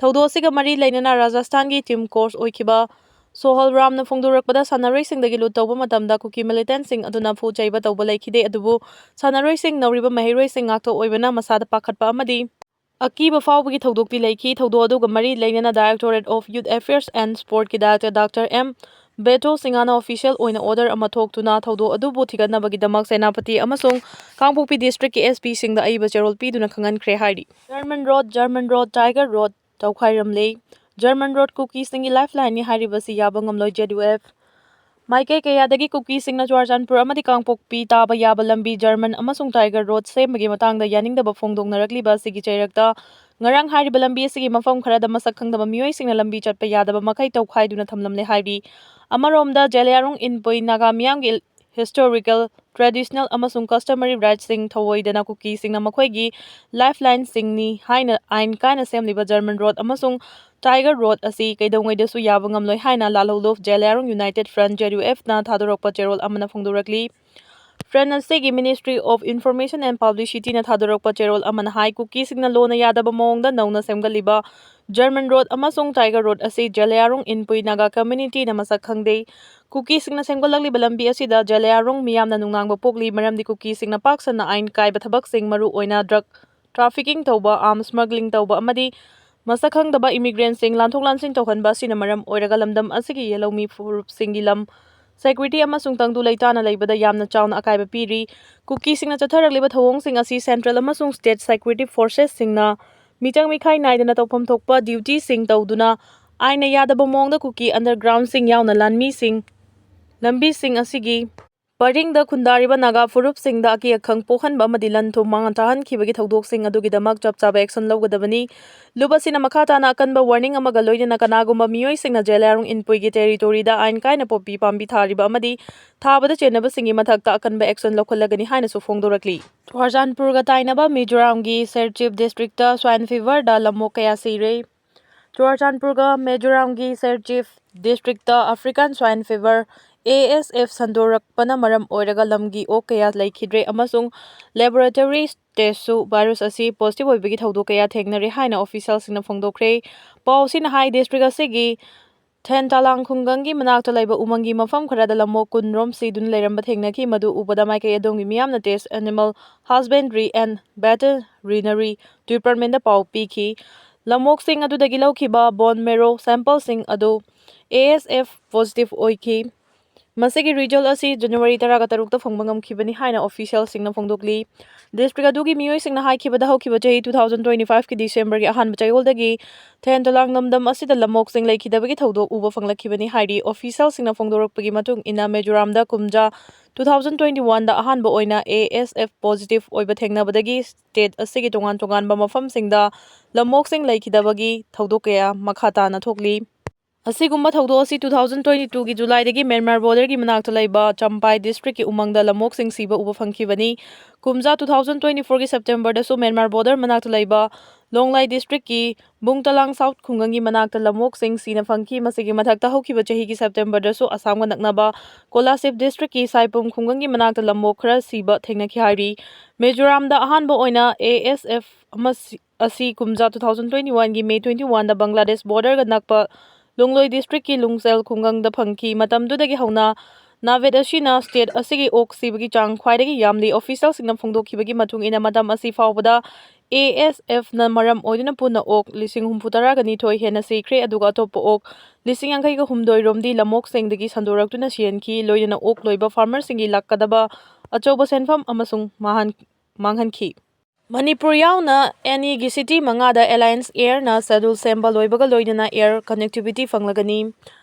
ꯊꯧꯗꯣꯛ ꯑꯁꯤꯒ ꯃꯔꯤ ꯂꯩꯅꯅ ꯔꯥꯖꯁꯊꯥꯟꯒꯤ team coach ꯑꯣꯏꯈꯤꯕ ꯁꯣꯍꯜ ꯔꯥꯝꯅ ꯐꯣꯡꯗꯣꯔꯛꯄꯗ, ꯁꯥꯟꯅꯔꯣꯏꯁꯤꯡꯗꯒꯤ ꯂꯨꯠ ꯇꯧꯕ ꯃꯇꯝꯗ ꯀꯨꯀꯤ militantꯁꯤꯡ ꯑꯗꯨꯅ ꯐꯨ ꯆꯩꯕ ꯇꯧꯕ ꯂꯩꯈꯤꯗꯦ, ꯑꯗꯨꯕꯨ ꯁꯥꯟꯅꯔꯣꯏꯁꯤꯡ ꯅꯧꯔꯤꯕ ꯃꯍꯩꯔꯣꯏꯁꯤꯡ ꯉꯥꯛꯇ ꯑꯣꯏꯕꯅ ꯃꯁꯥꯗ ꯄꯥꯈꯠꯄ ꯑꯃꯗꯤ ꯑꯀꯤꯕ ꯐꯥꯎꯕꯒꯤ ꯊꯧꯗꯣꯛꯇꯤ ꯂꯩꯈꯤ꯫ ꯊꯧꯗꯣꯛ ꯑꯗꯨꯒ ꯃꯔꯤ ꯂꯩꯅꯅ Directorate of Youth Affairs and Sportꯀꯤ director Doctor M ꯕꯦꯇꯣ ꯁꯤꯡꯍꯅ official ꯑꯣꯏꯅ order ꯑꯃ ꯊꯣꯛꯇꯨꯅ ꯊꯧꯗꯣꯛ ꯑꯗꯨꯕꯨ ꯊꯤꯒꯠꯅꯕꯒꯤꯗꯃꯛ ꯁꯦꯅꯥꯄꯇꯤ ꯑꯃꯁꯨꯡ ꯀꯥꯡꯄꯣꯛꯄꯤ districtꯀꯤ S Pꯁꯤꯡꯗ ꯑꯏꯕ ꯆꯦꯔꯣꯜ ꯄꯤꯗꯨꯅ ꯈꯪꯍꯟꯈ꯭ꯔꯦ ꯍꯥꯏꯔꯤ꯫ German Road, German Road, Tiger Road ꯇꯧꯈꯥꯏꯔꯝꯂꯦ꯫ German Road ꯀꯨꯀꯤꯁꯤꯡꯒꯤ lifelineꯅꯤ ꯍꯥꯏꯔꯤꯕꯁꯤ ꯌꯥꯕ ꯉꯝꯂꯣꯏ꯫ J D U F ꯃꯥꯏꯀꯩ ꯀꯌꯥꯗꯒꯤ ꯀꯨꯀꯤꯁꯤꯡꯅ ꯆꯨꯔꯥꯆꯥꯟꯄꯨꯔ ꯑꯃꯗꯤ ꯀꯥꯡꯄꯣꯛꯄꯤ ꯇꯥꯕ ꯌꯥꯕ ꯂꯝꯕꯤ German ꯑꯃꯁꯨꯡ Tiger Road ꯁꯦꯝꯕꯒꯤ ꯃꯇꯥꯡꯗ ꯌꯥꯅꯤꯡꯗꯕ ꯐꯣꯡꯗꯣꯛꯅꯔꯛꯂꯤꯕ ꯑꯁꯤꯒꯤ ꯆꯩꯔꯛꯇ ꯉꯔꯥꯡ ꯍꯥꯏꯔꯤꯕ ꯂꯝꯕꯤ ꯑꯁꯤꯒꯤ ꯃꯐꯝ ꯈꯔꯗ ꯃꯁꯛ ꯈꯪꯗꯕ ꯃꯤꯑꯣꯏꯁꯤꯡꯅ ꯂꯝꯕꯤ ꯆꯠꯄ ꯌꯥꯗꯕ ꯃꯈꯩ ꯇꯧꯈꯥꯏꯗꯨꯅ ꯊꯝꯂꯝꯂꯦ ꯍꯥꯏꯔꯤ꯫ ꯑꯃꯔꯣꯝꯗ, ꯖꯦꯂꯤꯌꯥꯡꯔꯣꯡ ꯏꯟꯄꯨꯏ ꯅꯥꯒꯥ ꯃꯤꯌꯥꯝꯒꯤ historical, traditional ꯑꯃꯁꯨꯡ customary rightsꯁꯤꯡ ꯊꯧꯑꯣꯏꯗꯅ ꯀꯨꯀꯤꯁꯤꯡꯅ ꯃꯈꯣꯏꯒꯤ lifelineꯁꯤꯡꯅꯤ ꯍꯥꯏꯅ ꯑꯥꯏꯟ ꯀꯥꯏꯅ ꯁꯦꯝꯂꯤꯕ German Road ꯑꯃꯁꯨꯡ Tiger Road ꯑꯁꯤ ꯀꯩꯗꯧꯉꯩꯗꯁꯨ ꯌꯥꯕ ꯉꯝꯂꯣꯏ ꯍꯥꯏꯅ ꯂꯥꯜꯍꯧꯂꯨꯞ Zeliangrong United Front, J D U Fꯅ ꯊꯥꯗꯣꯔꯛꯄ ꯆꯦꯔꯣꯜ ꯑꯃꯅ ꯐꯣꯡꯗꯣꯔꯛꯂꯤ꯫ Front ꯑꯁꯤꯒꯤ Ministry of Information and Publicityꯅ ꯊꯥꯗꯣꯔꯛꯄ ꯆꯦꯔꯣꯜ ꯑꯃꯅ ꯍꯥꯏ, ꯀꯨꯀꯤꯁꯤꯡꯅ ꯂꯣꯟꯅ ꯌꯥꯗꯕ ꯃꯑꯣꯡꯗ ꯅꯧꯅ ꯁꯦꯝꯒꯠꯂꯤꯕ German Road ꯑꯃꯁꯨꯡ Tiger Road ꯑꯁꯤ ꯖꯦꯂꯤꯌꯥꯡꯔꯣꯡ ꯏꯟꯄꯨꯏ ꯅꯥꯒꯥ communityꯅ ꯃꯁꯛ ꯈꯪꯗꯦ꯫ ꯀꯨꯀꯤꯁꯤꯡꯅ ꯁꯦꯝꯒꯠꯂꯛꯂꯤꯕ ꯂꯝꯕꯤ ꯑꯁꯤꯗ ꯖꯦꯂꯤꯌꯥꯡꯔꯣꯡ ꯃꯤꯌꯥꯝꯅ ꯅꯨꯡꯅꯥꯡꯕ ꯄꯣꯛꯂꯤ, ꯃꯔꯝꯗꯤ ꯀꯨꯀꯤꯁꯤꯡꯅ ꯄꯥꯛ ꯁꯟꯅ ꯑꯥꯏꯟ ꯀꯥꯏꯕ ꯊꯕꯛꯁꯤꯡ, ꯃꯔꯨ ꯑꯣꯏꯅ drug trafficking ꯇꯧꯕ, arms smuggling ꯇꯧꯕ ꯑꯃꯗꯤ ꯃꯁꯛ ꯈꯪꯗꯕ immigrantꯁꯤꯡ ꯂꯥꯟꯊꯣꯛ ꯂꯥꯟꯁꯤꯟ ꯇꯧꯍꯟꯕ ꯑꯁꯤꯅ ꯃꯔꯝ ꯑꯣꯏꯔꯒ ꯂꯝꯗꯝ ꯑꯁꯤꯒꯤ ꯌꯦꯜꯍꯧꯃꯤ ꯐꯨꯔꯨꯞꯁꯤꯡꯒꯤ ꯂꯝ security ꯑꯃꯁꯨꯡ ꯇꯪꯗꯨ ꯂꯩꯇꯥꯅ ꯂꯩꯕꯗ ꯌꯥꯝꯅ ꯆꯥꯎꯅ ꯑꯀꯥꯏꯕ ꯄꯤꯔꯤ꯫ ꯀꯨꯀꯤꯁꯤꯡꯅ ꯆꯠꯊꯔꯛꯂꯤꯕ ꯊꯧꯑꯣꯡꯁꯤꯡ ꯑꯁꯤ central ꯑꯃꯁꯨꯡ state security forcesꯁꯤꯡꯅ ꯃꯤꯆꯪ ꯃꯤꯈꯥꯏ ꯅꯥꯏꯗꯅ ꯇꯧꯐꯝ ꯊꯣꯛꯄ dutyꯁꯤꯡ ꯇꯧꯗꯨꯅ ꯑꯥꯏꯟꯅ ꯌꯥꯗꯕ ꯃꯑꯣꯡꯗ ꯀꯨꯀꯤ undergroundꯁꯤꯡ ꯌꯥꯎꯅ ꯂꯥꯟꯃꯤꯁꯤꯡ ꯂꯝꯕꯤꯁꯤꯡ ꯑꯁꯤꯒꯤ ꯄꯔꯤꯡꯗ ꯈꯨꯟꯗꯥꯔꯤꯕ ꯅꯥꯒꯥ ꯐꯨꯔꯨꯞꯁꯤꯡꯗ ꯑꯀꯤ ꯑꯈꯪ ꯄꯣꯛꯍꯟꯕ ꯑꯃꯗꯤ ꯂꯟ ꯊꯨꯝ ꯃꯥꯡ ꯇꯥꯍꯟꯈꯤꯕꯒꯤ ꯊꯧꯗꯣꯛꯁꯤꯡ ꯑꯗꯨꯒꯤꯗꯃꯛ ꯆꯞ ꯆꯥꯕ action ꯂꯧꯒꯗꯕꯅꯤ꯫ ꯂꯨꯞ ꯑꯁꯤꯅ ꯃꯈꯥ ꯇꯥꯅ ꯑꯀꯟꯕ warning ꯑꯃꯒ ꯂꯣꯏꯅꯅ ꯀꯅꯥꯒꯨꯝꯕ ꯃꯤꯑꯣꯏꯁꯤꯡꯅ ꯖꯦꯂꯤꯌꯥꯡꯔꯣꯡ ꯏꯟꯄꯨꯏꯒꯤ territoryꯗ ꯑꯥꯏꯟ ꯀꯥꯏꯅ ꯄꯣꯄꯤ ꯄꯥꯝꯕꯤ ꯊꯥꯔꯤꯕ ꯑꯃꯗꯤ ꯊꯥꯕꯗ ꯆꯦꯟꯅꯕꯁꯤꯡꯒꯤ ꯃꯊꯛꯇ ꯑꯀꯟꯕ action ꯂꯧꯈꯠꯂꯒꯅꯤ ꯍꯥꯏꯅꯁꯨ ꯐꯣꯡꯗꯣꯔꯛꯂꯤ꯫ ꯆꯨꯔꯆꯥꯟꯄꯨꯔꯒ ꯇꯥꯏꯅꯕ ꯃꯤꯖꯣꯔꯥꯝꯒꯤ ꯁꯦꯔꯆꯤꯞ districtꯇ swine feverꯗ ꯂꯝꯑꯣꯛ ꯀꯌꯥ ꯁꯤꯔꯦ꯫ ꯆꯨꯔꯆꯥꯟꯄꯨꯔꯒ ꯃꯤꯖꯣꯔꯥꯝꯒꯤ ꯁꯦꯔꯆꯤꯞ districtꯇ African swine fever, A S F, ꯁꯟꯗꯣꯔꯛꯄꯅ ꯃꯔꯝ ꯑꯣꯏꯔꯒ ꯂꯝꯒꯤ ꯑꯣꯛ ꯀꯌꯥ ꯂꯩꯈꯤꯗ꯭ꯔꯦ ꯑꯃꯁꯨꯡ laboratory testꯁꯨ virus ꯑꯁꯤ positive ꯑꯣꯏꯕꯒꯤ ꯊꯧꯗꯣꯛ ꯀꯌꯥ ꯊꯦꯡꯅꯔꯦ ꯍꯥꯏꯅ officialꯁꯤꯡꯅ ꯐꯣꯡꯗꯣꯛꯈ꯭ꯔꯦ꯫ ꯄꯥꯎ ꯑꯁꯤꯅ ꯍꯥꯏ, district ꯑꯁꯤꯒꯤ ꯊꯦꯟꯇꯥꯂꯥꯡ ꯈꯨꯡꯒꯪꯒꯤ ꯃꯅꯥꯛꯇ ꯂꯩꯕ ꯎꯃꯪꯒꯤ ꯃꯐꯝ ꯈꯔꯗ ꯂꯝꯑꯣꯛ ꯀꯨꯟ ꯔꯣꯝ ꯁꯤꯗꯨꯅ ꯂꯩꯔꯝꯕ ꯊꯦꯡꯅꯈꯤ, ꯃꯗꯨ ꯎꯕꯗ ꯃꯥꯏꯀꯩ ꯑꯗꯣꯝꯒꯤ ꯃꯤꯌꯥꯝꯅ Test Animal Husbandry and Veterinary Departmentꯇ ꯄꯥꯎ ꯄꯤꯈꯤ꯫ ꯂꯝꯑꯣꯛꯁꯤꯡ ꯑꯗꯨꯗꯒꯤ ꯂꯧꯈꯤꯕ bone marrow sampleꯁꯤꯡ ꯑꯗꯨ A S F positive ꯑꯣꯏꯈꯤ꯫ ꯃꯁꯤꯒꯤ result ꯑꯁꯤ January ꯇꯔꯥꯒ ꯇꯔꯨꯛꯇ ꯐꯪꯕ ꯉꯝꯈꯤꯕꯅꯤ ꯍꯥꯏꯅ officialꯁꯤꯡꯅ ꯐꯣꯡꯗꯣꯛꯂꯤ꯫ District ꯑꯗꯨꯒꯤ ꯃꯤꯑꯣꯏꯁꯤꯡꯅ ꯍꯥꯏꯈꯤꯕꯗ, ꯍꯧꯈꯤꯕ ꯆꯍꯤ two thousand twenty fiveꯀꯤ Decemberꯒꯤ ꯑꯍꯥꯟꯕ ꯆꯌꯣꯜꯗꯒꯤ ꯊꯦꯟꯇꯥꯂꯥꯡ ꯂꯝꯗꯝ ꯑꯁꯤꯗ ꯂꯝꯑꯣꯛꯁꯤꯡ ꯂꯩꯈꯤꯗꯕꯒꯤ ꯊꯧꯗꯣꯛ ꯎꯕ ꯐꯪꯂꯛꯈꯤꯕꯅꯤ ꯍꯥꯏꯔꯤ꯫ Officialꯁꯤꯡꯅ ꯐꯣꯡꯗꯣꯔꯛꯄꯒꯤ ꯃꯇꯨꯡ ꯏꯟꯅ, ꯃꯤꯖꯣꯔꯥꯝꯗ ꯀꯨꯝꯖꯥ two thousand twenty oneꯗ ꯑꯍꯥꯟꯕ ꯑꯣꯏꯅ A S F positive ꯑꯣꯏꯕ ꯊꯦꯡꯅꯕꯗꯒꯤ state ꯑꯁꯤꯒꯤ ꯇꯣꯉꯥꯟ ꯇꯣꯉꯥꯟꯕ ꯃꯐꯝꯁꯤꯡꯗ ꯂꯝꯑꯣꯛꯁꯤꯡ ꯂꯩꯈꯤꯗꯕꯒꯤ ꯊꯧꯗꯣꯛ ꯀꯌꯥ ꯃꯈꯥ ꯇꯥꯅ ꯊꯣꯛꯂꯤ꯫ ꯑꯁꯤꯒꯨꯝꯕ ꯊꯧꯗꯣꯛ ꯑꯁꯤ two thousand twenty twoꯒꯤ Julyꯗꯒꯤ Myanmar borderꯒꯤ ꯃꯅꯥꯛꯇ ꯂꯩꯕ ꯆꯝꯄꯥꯏ districtꯀꯤ ꯎꯃꯪꯗ ꯂꯝꯑꯣꯛꯁꯤꯡ ꯁꯤꯕ ꯎꯕ ꯐꯪꯈꯤꯕꯅꯤ꯫ ꯀꯨꯝꯖꯥ two thousand twenty fourꯒꯤ Septemberꯗꯁꯨ Myanmar border ꯃꯅꯥꯛꯇ ꯂꯩꯕ ꯂꯣꯡꯂꯥꯏ districtꯀꯤ ꯕꯨꯡꯇꯥꯂꯥꯡ South ꯈꯨꯡꯒꯪꯒꯤ ꯃꯅꯥꯛꯇ ꯂꯝꯑꯣꯛꯁꯤꯡ ꯁꯤꯅ ꯐꯪꯈꯤ꯫ ꯃꯁꯤꯒꯤ ꯃꯊꯛꯇ, ꯍꯧꯈꯤꯕ ꯆꯍꯤꯒꯤ Septemberꯗꯁꯨ ꯑꯁꯥꯝꯒ ꯅꯛꯅꯕ ꯀꯣꯂꯥꯁꯤꯕ districtꯀꯤ ꯁꯥꯏꯄꯨꯝ ꯈꯨꯡꯒꯪꯒꯤ ꯃꯅꯥꯛꯇ ꯂꯝꯑꯣꯛ ꯈꯔ ꯁꯤꯕ ꯊꯦꯡꯅꯈꯤ ꯍꯥꯏꯔꯤ꯫ ꯃꯤꯖꯣꯔꯥꯝꯗ ꯑꯍꯥꯟꯕ ꯑꯣꯏꯅ A S F ꯑꯃ ꯁꯤ-, ꯑꯁꯤ ꯀꯨꯝꯖꯥ two thousand twenty oneꯒꯤ May twenty oneꯗ Bangladesh borderꯒ ꯅꯛꯄ ꯂꯣꯡꯂꯣꯏ districtꯀꯤ ꯂꯨꯡꯆꯦꯜ ꯈꯨꯡꯒꯪꯗ ꯐꯪꯈꯤ꯫ ꯃꯇꯝꯗꯨꯗꯒꯤ ꯍꯧꯅ ꯅꯥꯕꯦꯠ ꯑꯁꯤꯅ state ꯑꯁꯤꯒꯤ ꯑꯣꯛ ꯁꯤꯕꯒꯤ ꯆꯥꯡ ꯈ꯭ꯋꯥꯏꯗꯒꯤ ꯌꯥꯝꯂꯤ꯫ Officialꯁꯤꯡꯅ ꯐꯣꯡꯗꯣꯛꯈꯤꯕꯒꯤ ꯃꯇꯨꯡ ꯏꯟꯅ, ꯃꯇꯝ ꯑꯁꯤ ꯐꯥꯎꯕꯗ ASFꯅ ꯃꯔꯝ ꯑꯣꯏꯗꯨꯅ ꯄꯨꯟꯅ ꯑꯣꯛ ꯂꯤꯁꯤꯡ ꯍꯨꯝꯐꯨ ꯇꯔꯥꯒ ꯅꯤꯊꯣꯏ ꯍꯦꯟꯅ ꯁꯤꯈ꯭ꯔꯦ, ꯑꯗꯨꯒ ꯑꯇꯣꯞꯄ ꯑꯣꯛ ꯂꯤꯁꯤꯡ ꯌꯥꯡꯈꯩꯒ ꯍꯨꯝꯗꯣꯏ ꯔꯣꯝꯗꯤ ꯂꯝꯑꯣꯛꯁꯤꯡꯗꯒꯤ ꯁꯟꯗꯣꯔꯛꯇꯨꯅ ꯁꯤꯍꯟꯈꯤ, ꯂꯣꯏꯅꯅ ꯑꯣꯛ ꯂꯣꯏꯕ farmerꯁꯤꯡꯒꯤ ꯂꯥꯛꯀꯗꯕ ꯑꯆꯧꯕ ꯁꯦꯟꯐꯝ ꯑꯃꯁꯨꯡ ꯃꯥꯡꯍꯟ-, ꯃꯥꯡꯍꯟꯈꯤ꯫ ꯃꯅꯤꯄꯨꯔ ꯌꯥꯎꯅ NEꯒꯤ city ꯃꯉꯥꯗ Alliance Airꯅ schedule ꯁꯦꯝꯕ ꯂꯣꯏꯕꯒ ꯂꯣꯏꯅꯅ air connectivity ꯐꯪꯂꯒꯅꯤ꯫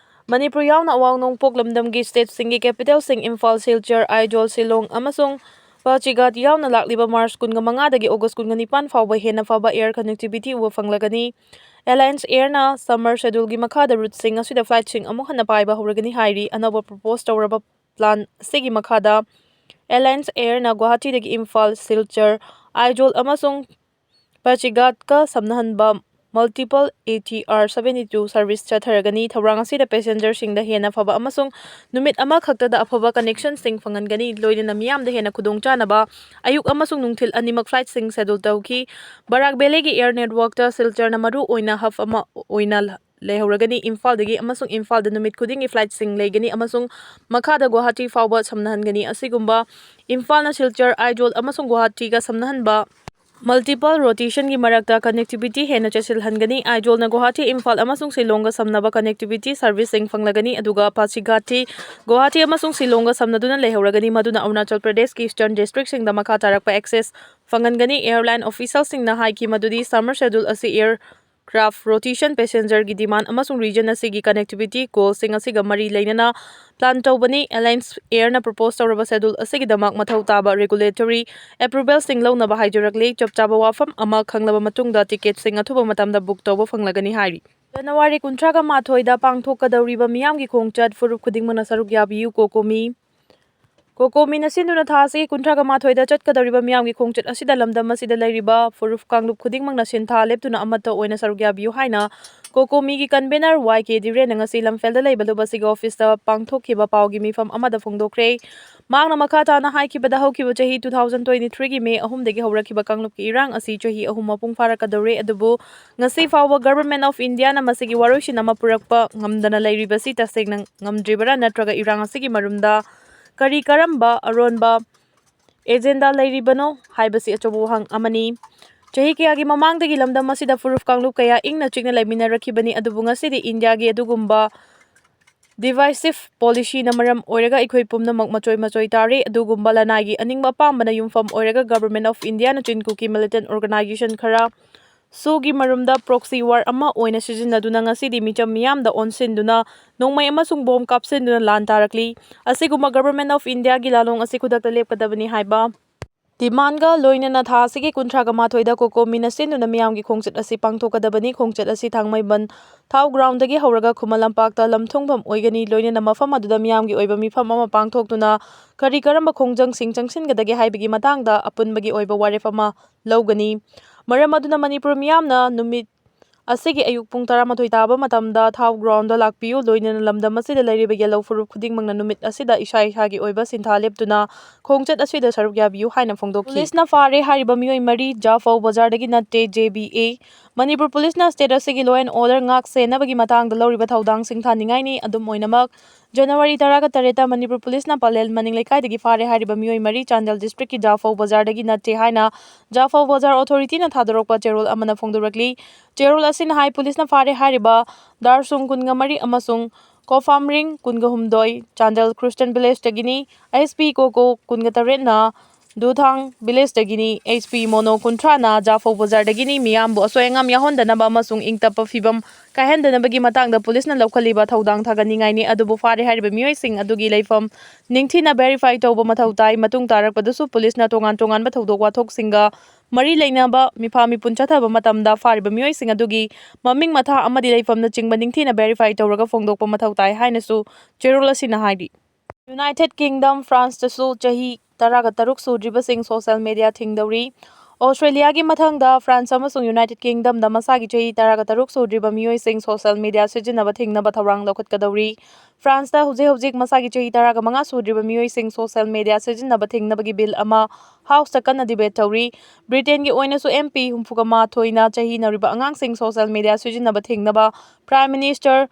ꯃꯅꯤꯄꯨꯔ ꯌꯥꯎꯅ ꯑꯋꯥꯡ ꯅꯣꯡꯄꯣꯛ ꯂꯝꯗꯝꯒꯤ stateꯁꯤꯡꯒꯤ capitalꯁꯤꯡ ꯏꯝꯐꯥꯜ, ꯁꯤꯜꯆꯔ, ꯑꯥꯏꯖꯣꯜ, ꯁꯤꯂꯣꯡ ꯑꯃꯁꯨꯡ ꯄꯥꯁꯤꯘꯥꯠ ꯌꯥꯎꯅ ꯂꯥꯛꯂꯤꯕ March ꯀꯨꯟꯒ ꯃꯉꯥꯗꯒꯤ August ꯀꯨꯟꯒ ꯅꯤꯄꯥꯟ ꯐꯥꯎꯕ ꯍꯦꯟꯅ ꯐꯕ air connectivity ꯎꯕ ꯐꯪꯂꯒꯅꯤ꯫ Alliance Airꯅ summer scheduleꯒꯤ ꯃꯈꯥꯗ routeꯁꯤꯡ ꯑꯁꯤꯗ flightꯁꯤꯡ ꯑꯃꯨꯛ ꯍꯟꯅ ꯄꯥꯏꯕ ꯍꯧꯔꯒꯅꯤ ꯍꯥꯏꯔꯤ꯫ ꯑꯅꯧꯕ propose ꯇꯧꯔꯕ plan ꯑꯁꯤꯒꯤ ꯃꯈꯥꯗ Alliance Airꯅ ꯒꯨꯋꯥꯍꯥꯇꯤꯗꯒꯤ ꯏꯝꯐꯥꯜ, ꯁꯤꯜꯆꯔ, ꯑꯥꯏꯖꯣꯜ ꯑꯃꯁꯨꯡ ꯄꯥꯁꯤꯘꯥꯠꯀ ꯁꯝꯅꯍꯟꯕ multiple ATR seventy two service ꯆꯠꯊꯔꯒꯅꯤ꯫ ꯊꯧꯔꯥꯡ ꯑꯁꯤꯗ passengerꯁꯤꯡꯗ ꯍꯦꯟꯅ ꯐꯕ ꯑꯃꯁꯨꯡ ꯅꯨꯃꯤꯠ ꯑꯃꯈꯛꯇꯗ ꯑꯐꯕ connectionꯁꯤꯡ ꯐꯪꯍꯟꯒꯅꯤ, ꯂꯣꯏꯅꯅ ꯃꯤꯌꯥꯝꯗ ꯍꯦꯟꯅ ꯈꯨꯗꯣꯡꯆꯥꯅꯕ ꯑꯌꯨꯛ ꯑꯃꯁꯨꯡ ꯅꯨꯡꯊꯤꯜ ꯑꯅꯤꯃꯛ flightꯁꯤꯡ schedule ꯇꯧꯈꯤ꯫ ꯕꯔꯥꯛ ꯚꯦꯂꯤꯒꯤ air networkꯇ ꯁꯤꯜꯆꯔꯅ ꯃꯔꯨ ꯑꯣꯏꯅ hub ꯑꯃ ꯑꯣꯏꯅ ꯂꯩꯍꯧꯔꯒꯅꯤ꯫ ꯏꯝꯐꯥꯜꯗꯒꯤ ꯑꯃꯁꯨꯡ ꯏꯝꯐꯥꯜꯗ ꯅꯨꯃꯤꯠ ꯈꯨꯗꯤꯡꯒꯤ flightꯁꯤꯡ ꯂꯩꯒꯅꯤ ꯑꯃꯁꯨꯡ ꯃꯈꯥꯗ ꯒꯨꯋꯥꯍꯥꯇꯤ ꯐꯥꯎꯕ ꯁꯝꯅꯍꯟꯒꯅꯤ꯫ ꯑꯁꯤꯒꯨꯝꯕ ꯏꯝꯐꯥꯜꯅ ꯁꯤꯜꯆꯔ, ꯑꯥꯏꯖꯣꯜ ꯑꯃꯁꯨꯡ ꯒꯨꯋꯥꯍꯥꯇꯤꯒ ꯁꯝꯅꯍꯟꯕ multiple rotationꯒꯤ ꯃꯔꯛꯇ connectivity ꯍꯦꯟꯅ ꯆꯦꯠꯁꯤꯜꯍꯟꯒꯅꯤ꯫ ꯑꯥꯏꯖꯣꯜꯅ ꯒꯨꯋꯥꯍꯥꯇꯤ, ꯏꯝꯐꯥꯜ ꯑꯃꯁꯨꯡ ꯁꯤꯂꯣꯡꯒ ꯁꯝꯅꯕ connectivity serviceꯁꯤꯡ ꯐꯪꯂꯒꯅꯤ, ꯑꯗꯨꯒ ꯄꯥꯁꯤꯘꯥꯠꯇꯤ ꯒꯨꯋꯥꯍꯥꯇꯤ ꯑꯃꯁꯨꯡ ꯁꯤꯂꯣꯡꯒ ꯁꯝꯅꯗꯨꯅ ꯂꯩꯍꯧꯔꯒꯅꯤ, ꯃꯗꯨꯅ ꯑꯔꯨꯅꯥꯆꯜ ꯄ꯭ꯔꯗꯦꯁꯀꯤ eastern districtꯁꯤꯡꯗ ꯃꯈꯥ ꯇꯥꯔꯛꯄ access ꯐꯪꯍꯟꯒꯅꯤ꯫ Airline officialꯁꯤꯡꯅ ꯍꯥꯏꯈꯤ ꯃꯗꯨꯗꯤ summer schedule ꯑꯁꯤ aircraft rotation, passengerꯒꯤ demand ꯑꯃꯁꯨꯡ region ꯑꯁꯤꯒꯤ connectivity goalꯁꯤꯡ ꯑꯁꯤꯒ ꯃꯔꯤ ꯂꯩꯅꯅ plan ꯇꯧꯕꯅꯤ꯫ Alliance Airꯅ propose ꯇꯧꯔꯕ schedule ꯑꯁꯤꯒꯤꯗꯃꯛ ꯃꯊꯧ ꯇꯥꯕ regulatory approvalꯁꯤꯡ ꯂꯧꯅꯕ ꯍꯥꯏꯖꯔꯛꯂꯤ꯫ ꯆꯞ ꯆꯥꯕ ꯋꯥꯐꯝ ꯑꯃ ꯈꯪꯂꯕ ꯃꯇꯨꯡꯗ ticketꯁꯤꯡ ꯑꯊꯨꯕ ꯃꯇꯝꯗ book ꯇꯧꯕ ꯐꯪꯂꯒꯅꯤ ꯍꯥꯏꯔꯤ꯫ ꯖꯅꯋꯥꯔꯤ ꯀꯨꯟꯊ꯭ꯔꯥꯒ ꯃꯥꯊꯣꯏꯗ ꯄꯥꯡꯊꯣꯛꯀꯗꯧꯔꯤꯕ ꯃꯤꯌꯥꯝꯒꯤ ꯈꯣꯡꯆꯠ ꯐꯨꯔꯨꯞ ꯈꯨꯗꯤꯡꯃꯛꯅ ꯁꯔꯨꯛ ꯌꯥꯕꯤꯌꯨ꯫ COCOMI꯫ ꯀꯣꯀꯣꯃꯤꯅ ꯁꯤꯟꯗꯨꯅ ꯊꯥ ꯑꯁꯤꯒꯤ ꯀꯨꯟꯊ꯭ꯔꯥꯒ ꯃꯥꯊꯣꯏꯗ ꯆꯠꯀꯗꯧꯔꯤꯕ ꯃꯤꯌꯥꯝꯒꯤ ꯈꯣꯡꯆꯠ ꯑꯁꯤꯗ ꯂꯝꯗꯝ ꯑꯁꯤꯗ ꯂꯩꯔꯤꯕ ꯐꯨꯔꯨꯞ ꯀꯥꯡꯂꯨꯞ ꯈꯨꯗꯤꯡꯃꯛꯅ ꯁꯤꯟꯊꯥ ꯂꯦꯞꯇꯨꯅ ꯑꯃꯠꯇ ꯑꯣꯏꯅ ꯁꯔꯨꯛ ꯌꯥꯕꯤꯌꯨ ꯍꯥꯏꯅ ꯀꯣꯀꯣꯃꯤꯒꯤ convener ꯋꯥꯏ ꯀꯦ ꯙꯤꯔꯦꯟꯅ ꯉꯁꯤ ꯂꯝꯐꯦꯜꯗ ꯂꯩꯕ ꯂꯨꯕꯁꯤꯒꯤ officeꯇ ꯄꯥꯡꯊꯣꯛꯈꯤꯕ ꯄꯥꯎꯒꯤ ꯃꯤꯐꯝ ꯑꯃꯗ ꯐꯣꯡꯗꯣꯛꯈ꯭ꯔꯦ꯫ ꯃꯍꯥꯛꯅ ꯃꯈꯥ ꯇꯥꯅ ꯍꯥꯏꯈꯤꯕꯗ, ꯍꯧꯈꯤꯕ ꯆꯍꯤ two thousand twenty-threeꯒꯤ May ꯑꯍꯨꯝꯗꯒꯤ ꯍꯧꯔꯛꯈꯤꯕ ꯀꯥꯡꯂꯨꯞꯀꯤ ꯏꯔꯥꯡ ꯑꯁꯤ ꯆꯍꯤ ꯑꯍꯨꯝ ꯃꯄꯨꯡ ꯐꯥꯔꯛꯀꯗꯧꯔꯦ, ꯑꯗꯨꯕꯨ ꯉꯁꯤ ꯐꯥꯎꯕ Government of Indiaꯅ ꯃꯁꯤꯒꯤ ꯋꯥꯔꯣꯏꯁꯤꯟ ꯑꯃ ꯄꯨꯔꯛꯄ ꯉꯝꯗꯅ ꯂꯩꯔꯤꯕꯁꯤ ꯇꯁꯦꯡꯅ ꯉꯝꯗ꯭ꯔꯤꯕꯔꯥ, ꯅꯠꯇ꯭ꯔꯒ ꯏꯔꯥꯡ ꯑꯁꯤꯒꯤ ꯃꯔꯨꯝꯗ ꯀꯔꯤ ꯀꯔꯝꯕ ꯑꯔꯣꯟꯕ agenda ꯂꯩꯔꯤꯕꯅꯣ ꯍꯥꯏꯕꯁꯤ ꯑꯆꯧꯕ ꯋꯥꯍꯪ ꯑꯃꯅꯤ꯫ ꯆꯍꯤ ꯀꯌꯥꯒꯤ ꯃꯃꯥꯡꯗꯒꯤ ꯂꯝꯗꯝ ꯑꯁꯤꯗ ꯐꯨꯔꯨꯞ ꯀꯥꯡꯂꯨꯞ ꯀꯌꯥ ꯏꯪꯅ ꯆꯤꯛꯅ ꯂꯩꯃꯤꯟꯅꯔꯛꯈꯤꯕꯅꯤ, ꯑꯗꯨꯕꯨ ꯉꯁꯤꯗꯤ ꯏꯟꯗꯤꯌꯥꯒꯤ ꯑꯗꯨꯒꯨꯝꯕ divisive policyꯅ ꯃꯔꯝ ꯑꯣꯏꯔꯒ ꯑꯩꯈꯣꯏ ꯄꯨꯝꯅꯃꯛ ꯃꯆꯣꯏ ꯃꯆꯣꯏ ꯇꯥꯔꯦ꯫ ꯑꯗꯨꯒꯨꯝꯕ ꯂꯅꯥꯏꯒꯤ ꯑꯅꯤꯡꯕ ꯑꯄꯥꯝꯕꯅ ꯌꯨꯝꯐꯝ ꯑꯣꯏꯔꯒ Government of Indiaꯅ ꯆꯤꯟ ꯀꯨꯀꯤ militant organization ꯈꯔ ꯁꯨꯒꯤ ꯃꯔꯨꯝꯗ proxy war ꯑꯃ ꯑꯣꯏꯅ ꯁꯤꯖꯤꯟꯅꯗꯨꯅ ꯉꯁꯤꯗꯤ ꯃꯤꯆꯝ ꯃꯤꯌꯥꯝꯗ ꯑꯣꯟꯁꯤꯟꯗꯨꯅ ꯅꯣꯡꯃꯩ ꯑꯃꯁꯨꯡ ꯕꯣꯝ ꯀꯥꯞꯁꯤꯟꯗꯨꯅ ꯂꯥꯟ ꯇꯥꯔꯛꯂꯤ꯫ ꯑꯁꯤꯒꯨꯝꯕ Government of Indiaꯒꯤ ꯂꯥꯂꯣꯡ ꯑꯁꯤ ꯈꯨꯗꯛꯇ ꯂꯦꯞꯀꯗꯕꯅꯤ ꯍꯥꯏꯕ demandꯒ ꯂꯣꯏꯅꯅ ꯊꯥ ꯑꯁꯤꯒꯤ ꯀꯨꯟꯊ꯭ꯔꯥꯒ ꯃꯥꯊꯣꯏꯗ ꯀꯣꯀꯣꯃꯤꯅ ꯁꯤꯟꯗꯨꯅ ꯃꯤꯌꯥꯝꯒꯤ ꯈꯣꯡꯆꯠ ꯑꯁꯤ ꯄꯥꯡꯊꯣꯛꯀꯗꯕꯅꯤ꯫ ꯈꯣꯡꯆꯠ ꯑꯁꯤ ꯊꯥꯡꯃꯩꯕꯟ ꯊꯥꯎ groundꯗꯒꯤ ꯍꯧꯔꯒ ꯈꯨꯃꯟ ꯂꯝꯄꯥꯛꯇ ꯂꯝꯊꯨꯡꯐꯝ ꯑꯣꯏꯒꯅꯤ꯫ ꯂꯣꯏꯅꯅ ꯃꯐꯝ ꯑꯗꯨꯗ ꯃꯤꯌꯥꯝꯒꯤ ꯑꯣꯏꯕ ꯃꯤꯐꯝ ꯑꯃ ꯄꯥꯡꯊꯣꯛꯇꯨꯅ ꯀꯔꯤ ꯀꯔꯝꯕ ꯈꯣꯡꯖꯪꯁꯤꯡ ꯆꯪꯁꯤꯟꯒꯗꯒꯦ ꯍꯥꯏꯕꯒꯤ ꯃꯇꯥꯡꯗ ꯑꯄꯨꯟꯕꯒꯤ ꯑꯣꯏꯕ ꯋꯥꯔꯦꯞ ꯑꯃ ꯂꯧꯒꯅꯤ꯫ ꯃꯔꯝ ꯑꯗꯨꯅ ꯃꯅꯤꯄꯨꯔ ꯃꯤꯌꯥꯝꯅ ꯅꯨꯃꯤꯠ ꯑꯁꯤꯒꯤ ꯑꯌꯨꯛ ꯄꯨꯡ ꯇꯔꯥꯃꯥꯊꯣꯏ ꯇꯥꯕ ꯃꯇꯝꯗ ꯊꯥꯎ groundꯗ ꯂꯥꯛꯄꯤꯌꯨ꯫ ꯂꯣꯏꯅꯅ ꯂꯝꯗꯝ ꯑꯁꯤꯗ ꯂꯩꯔꯤꯕ ꯌꯦꯜꯍꯧ ꯐꯨꯔꯨꯞ ꯈꯨꯗꯤꯡꯃꯛꯅ ꯅꯨꯃꯤꯠ ꯑꯁꯤꯗ ꯏꯁꯥ ꯏꯁꯥꯒꯤ ꯑꯣꯏꯕ ꯁꯤꯟꯊꯥ ꯂꯦꯞꯇꯨꯅ ꯈꯣꯡꯆꯠ ꯑꯁꯤꯗ ꯁꯔꯨꯛ ꯌꯥꯕꯤꯌꯨ ꯍꯥꯏꯅ ꯐꯣꯡꯗꯣꯛꯈꯤ꯫ ꯄꯨꯂꯤꯁꯅ ꯐꯥꯔꯦ ꯍꯥꯏꯔꯤꯕ ꯃꯤꯑꯣꯏ ꯃꯔꯤ ꯖꯥꯐꯧ ꯕꯖꯥꯔꯗꯒꯤ ꯅꯠꯇꯦ, J B A꯫ ꯃꯅꯤꯄꯨꯔ ꯄꯨꯂꯤꯁꯅ state ꯑꯁꯤꯒꯤ law and order ꯉꯥꯛ ꯁꯦꯟꯅꯕꯒꯤ ꯃꯇꯥꯡꯗ ꯂꯧꯔꯤꯕ ꯊꯧꯗꯥꯡ ꯁꯤꯡꯊꯥꯅꯤꯡꯉꯥꯏꯅꯤ꯫ ꯑꯗꯨꯝ ꯑꯣꯏꯅꯃꯛ, January ꯇꯔꯥꯒ ꯇꯔꯦꯠꯇ ꯃꯅꯤꯄꯨꯔ ꯄꯨꯂꯤꯁꯅ ꯄꯂꯦꯜ ꯃꯅꯤꯡ ꯂꯩꯀꯥꯏꯗꯒꯤ ꯐꯥꯔꯦ ꯍꯥꯏꯔꯤꯕ ꯃꯤꯑꯣꯏ ꯃꯔꯤ ꯆꯥꯟꯗꯦꯜ districtꯀꯤ ꯖꯥꯐꯧ ꯕꯖꯥꯔꯗꯒꯤ ꯅꯠꯇꯦ ꯍꯥꯏꯅ ꯖꯥꯐꯧ ꯕꯖꯥꯔ authorityꯅ ꯊꯥꯗꯣꯔꯛꯄ ꯆꯦꯔꯣꯜ ꯑꯃꯅ ꯐꯣꯡꯗꯣꯔꯛꯂꯤ꯫ ꯆꯦꯔꯣꯜ ꯑꯁꯤꯅ ꯍꯥꯏ, ꯄꯨꯂꯤꯁꯅ ꯐꯥꯔꯦ ꯍꯥꯏꯔꯤꯕ ꯗꯥꯔꯁꯨꯡ ꯀꯨꯟꯒ ꯃꯔꯤ ꯑꯃꯁꯨꯡ ꯀꯣꯐꯥꯝꯔꯤꯡ ꯀꯨꯟꯒ ꯍꯨꯝꯗꯣꯏ ꯆꯥꯟꯗꯦꯜ Christian villageꯇꯒꯤꯅꯤ꯫ S P ꯀꯣꯀꯣ ꯀꯨꯟꯒ ꯇꯔꯦꯠꯅ ꯗꯨꯊꯥꯡ villageꯇꯒꯤꯅꯤ꯫ S P ꯃꯣꯅꯣ ꯀꯨꯟꯊ꯭ꯔꯥꯅ ꯖꯥꯐꯧ ꯕꯖꯥꯔꯗꯒꯤꯅꯤ꯫ ꯃꯤꯌꯥꯝꯕꯨ ꯑꯁꯣꯏ ꯑꯉꯥꯝ ꯌꯥꯎꯍꯟꯗꯅꯕ ꯑꯃꯁꯨꯡ ꯏꯪ ꯇꯞꯄ ꯐꯤꯕꯝ ꯀꯥꯏꯍꯟꯗꯅꯕꯒꯤ ꯃꯇꯥꯡꯗ ꯄꯨꯂꯤꯁꯅ ꯂꯧꯈꯠꯂꯤꯕ ꯊꯧꯗꯥꯡ ꯊꯥꯒꯠꯅꯤꯡꯉꯥꯏꯅꯤ꯫ ꯑꯗꯨꯕꯨ ꯐꯥꯔꯦ ꯍꯥꯏꯔꯤꯕ ꯃꯤꯑꯣꯏꯁꯤꯡ ꯑꯗꯨꯒꯤ ꯂꯩꯐꯝ ꯅꯤꯡꯊꯤꯅ verify ꯇꯧꯕ ꯃꯊꯧ ꯇꯥꯏ꯫ ꯃꯇꯨꯡ ꯇꯥꯔꯛꯄꯗꯁꯨ ꯄꯨꯂꯤꯁꯅ ꯇꯣꯉꯥꯟ ꯇꯣꯉꯥꯟꯕ ꯊꯧꯗꯣꯛ ꯋꯥꯊꯣꯛꯁꯤꯡꯒ ꯃꯔꯤ ꯂꯩꯅꯕ ꯃꯤꯐꯥ ꯃꯤꯄꯨꯟ ꯆꯠꯊꯕ ꯃꯇꯝꯗ ꯐꯥꯔꯤꯕ ꯃꯤꯑꯣꯏꯁꯤꯡ ꯑꯗꯨꯒꯤ ꯃꯃꯤꯡ, ꯃꯊꯥ ꯑꯃꯗꯤ ꯂꯩꯐꯝꯅꯆꯤꯡꯕ ꯅꯤꯡꯊꯤꯅ verify ꯇꯧꯔꯒ ꯐꯣꯡꯗꯣꯛꯄ ꯃꯊꯧ ꯇꯥꯏ ꯍꯥꯏꯅꯁꯨ ꯆꯦꯔꯣꯜ ꯑꯁꯤꯅ ꯍꯥꯏꯔꯤ꯫ United Kingdom, Franceꯇꯁꯨ ꯆꯍꯤ ꯇꯔꯥꯒ ꯇꯔꯨꯛ ꯁꯨꯗ꯭ꯔꯤꯕꯁꯤꯡ social media ꯊꯤꯡꯗꯧꯔꯤ꯫ Australiaꯒꯤ ꯃꯊꯪꯗ France ꯑꯃꯁꯨꯡ United Kingdomꯗ ꯃꯁꯥꯒꯤ ꯆꯍꯤ ꯇꯔꯥꯒ ꯇꯔꯨꯛ ꯁꯨꯗ꯭ꯔꯤꯕ ꯃꯤꯑꯣꯏꯁꯤꯡ social media ꯁꯤꯖꯤꯟꯅꯕ ꯊꯤꯡꯅꯕ ꯊꯧꯔꯥꯡ ꯂꯧꯈꯠꯀꯗꯧꯔꯤ꯫ Franceꯇ ꯍꯧꯖꯤꯛ ꯍꯧꯖꯤꯛ ꯃꯁꯥꯒꯤ ꯆꯍꯤ ꯇꯔꯥꯒ ꯃꯉꯥ ꯁꯨꯗ꯭ꯔꯤꯕ ꯃꯤꯑꯣꯏꯁꯤꯡ social media ꯁꯤꯖꯤꯟꯅꯕ ꯊꯤꯡꯅꯕꯒꯤ bill ꯑꯃ Houseꯇ ꯀꯟꯅ debate ꯇꯧꯔꯤ꯫ Britainꯒꯤ ꯑꯣꯏꯅꯁꯨ MP ꯍꯨꯝꯐꯨꯒ ꯃꯥꯊꯣꯏꯅ ꯆꯍꯤ ꯅꯧꯔꯤꯕ ꯑꯉꯥꯡꯁꯤꯡ social media ꯁꯤꯖꯤꯟꯅꯕ ꯊꯤꯡꯅꯕ Prime Minister